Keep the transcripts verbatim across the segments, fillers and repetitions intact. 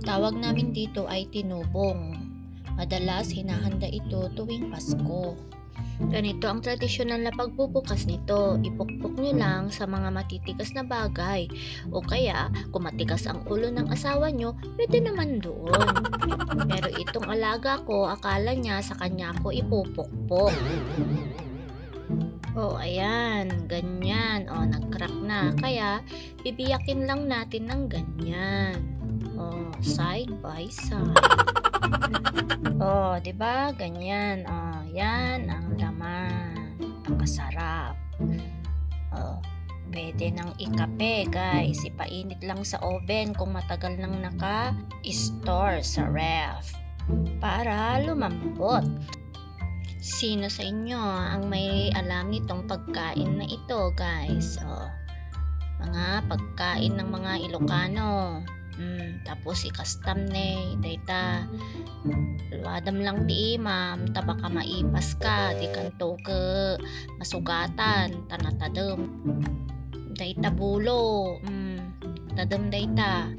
Tawag namin dito ay tinubong. Madalas hinahanda ito tuwing Pasko. Ganito ang tradisyonal na pagbubukas nito. Ipukpok nyo lang sa mga matitigas na bagay. O kaya, kung matigas ang ulo ng asawa nyo, pwede naman doon. Pero itong alaga ko, akala niya sa kanya ko ipupukpok. O, ayan. Ganyan. O, nag-crack na. Kaya, bibiyakin lang natin ng ganyan. O, side by side. O, di ba? Ganyan. O, yan ang laman. Pakasarap. O, pwede nang ikape, guys. Ipainit lang sa oven kung matagal nang naka-store sa ref para lumambot. Sino sa inyo ang may alam nitong pagkain na ito, guys? O, mga pagkain ng mga Ilocano. Mm, tapos ikastam ne, dayta, luadam lang ti imam, ta baka maipas ka, di kanto ke masugatan, ta natadem. Dayta bulo, mm, tadem dayta.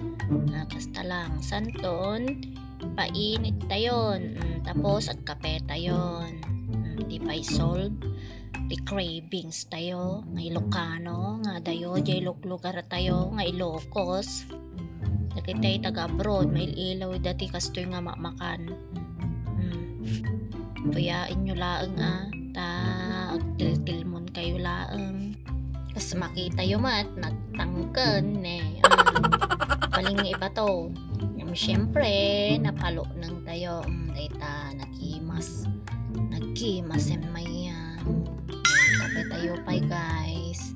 Ah, kasta lang, santon, painit tayon. Mm, tapos, agkape tayon. Mm, di pay solve ti cravings tayo, nga Ilocano, nga dayo, jay luglugar tayo, nga Ilocos. Dagiti taga-abroad, mail-ilaw dati kastoy nga mamakan. Hmm. Puyaen nyo laeng, ah, ta agtiltilmon kayo laeng. Kas makita yo met, nagtangken, ne. Ah, baling nga iba to. Ngem, siyempre, napalukneng tayo. Hmm, dayta, naghimas. Naghimas, en, maya. Kape tayo pay, guys.